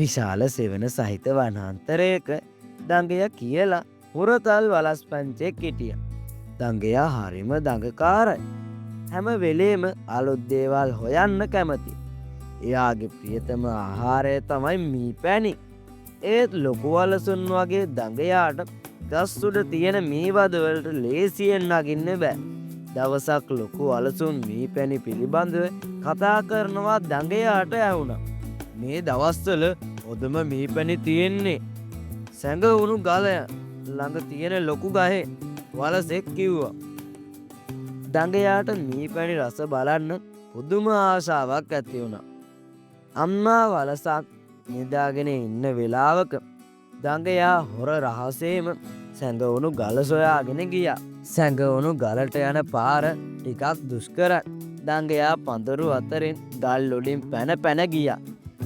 විශාල සෙවන සහිත වනාන්තරයක දඟයා කියලා හුරතල් වලස් පැංචෙක් හිටියා. දඟයා හරිම දඟකාරයි. හැම වෙලේම අලුත් දේවල් හොයන්න කැමති. එයාගේ ප්‍රියතම ආහාරය තමයි මී පැණි. ඒත් ලොකු වලසුන් වගේ දඟයාට ගස් උඩ තියෙන මී වද වලට ලේසියෙන් නගින්න බෑ. දවසක් ලොකු වලසුන් මී පැණි පිළිබඳව කතා කරනවා දඟයාට ඇහුණා. මේ දවස්වල හොඳම මී පැණි තියෙන්නේ සැඟවුණු ගල ළඟ තියෙන ලොකු ගහේ, වලසෙක් කිව්වා. දඟයාට මී පැණි රස බලන්න පුදුම ආශාවක් ඇති වුණා. අම්මා වලසක් නිදාගෙන ඉන්න වෙලාවක දඟයා හොර රහසේම සැඟවුණු ගල සොයාගෙන ගියා. සැඟවුණු ගලට යන පාර ටිකක් දුෂ්කරයි. දඟයා පඳුරු අතරින් ගල් උඩින් පැන පැන ගියා.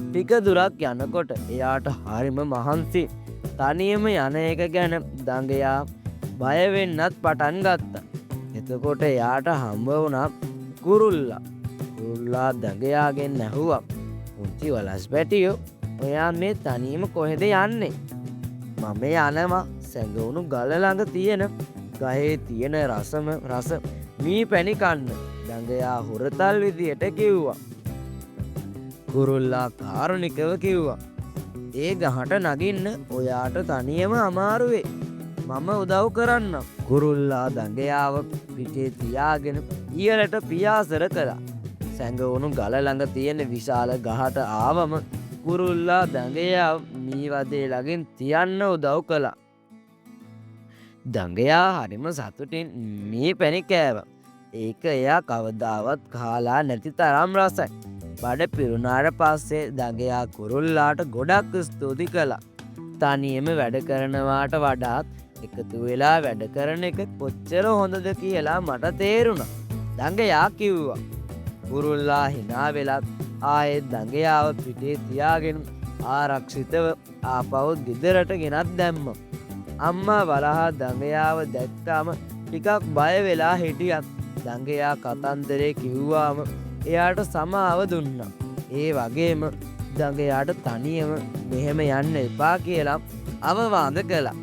ටික දුරක් යනකොට එයාට හරිම මහන්සි. තනියම යන එක ගැන දඟයා බය වෙන්නත් පටන් ගත්තා. එතකොට එයාට හම්බ වුණා කුරුල්ලා. කුරුල්ලා දඟයාගෙන් ඇහුවා, "පුංචි වලස් පැටියෝ, ඔයා මේ තනියම කොහෙද යන්නේ?" "මම යනවා සැඟවුණු ගල ළඟ තියෙන ගහේ තියෙන රසම රස මී පැණි කන්න," දඟයා හුරතල් විදියට කිව්වා. කුරුල්ලා කාරුණිකව කිව්වා, "ඒ ගහට නගින්න ඔයාට තනියම අමාරු වෙයි. මම උදව් කරන්නම්." කුරුල්ලා දඟයාව පිටේ තියාගෙන ඉහළට පියාසර කළා. සැඟවුණු ගල ළඟ තියෙන විශාල ගහට ආවම කුරුල්ලා දඟයා මී වදේ ළඟින් තියන්න උදව් කළා. දඟයා හරිම සතුටින් මී පැණි කෑවා. ඒක එයා කවදාවත් කාලා නැති තරම් රසයි. බඩ පිරුණාට පස්සේ දඟයා කුරුල්ලාට ගොඩක් ස්තුති කළා. තනියම වැඩ කරනවාට වඩාත් එකතු වෙලා වැඩ කරන එක කොච්චර හොඳද කියලා මට තේරුණා, දඟයා කිව්වා. කුරුල්ලා හිනා වෙලත් ආයෙත් දඟයාව පිටේ තියාගෙන ආරක්ෂිතව ආපහු ගෙදරට ගෙනත් දැම්මා. අම්මා වලහා දඟයාව දැක්කම ටිකක් බය වෙලා හිටියත් දඟයා කතන්දරේ කිව්වාම එයාට සමාව දුන්නා. ඒ වගේම දඟයාට තනියම මෙහෙම යන්න එපා කියලා අවවාද කළා.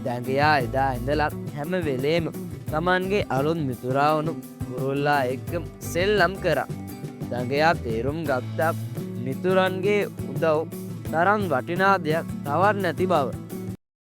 දඟයා එදා ඉඳලා හැම වෙලේම තමන්ගේ අලුත් මිතුරා වුණු කුරුල්ලා එක්ක සෙල්ලම් කරා. දඟයා තේරුම් ගත්තා මිතුරන්ගේ උදව් තරම් වටිනා දෙයක් තවත් නැති බව.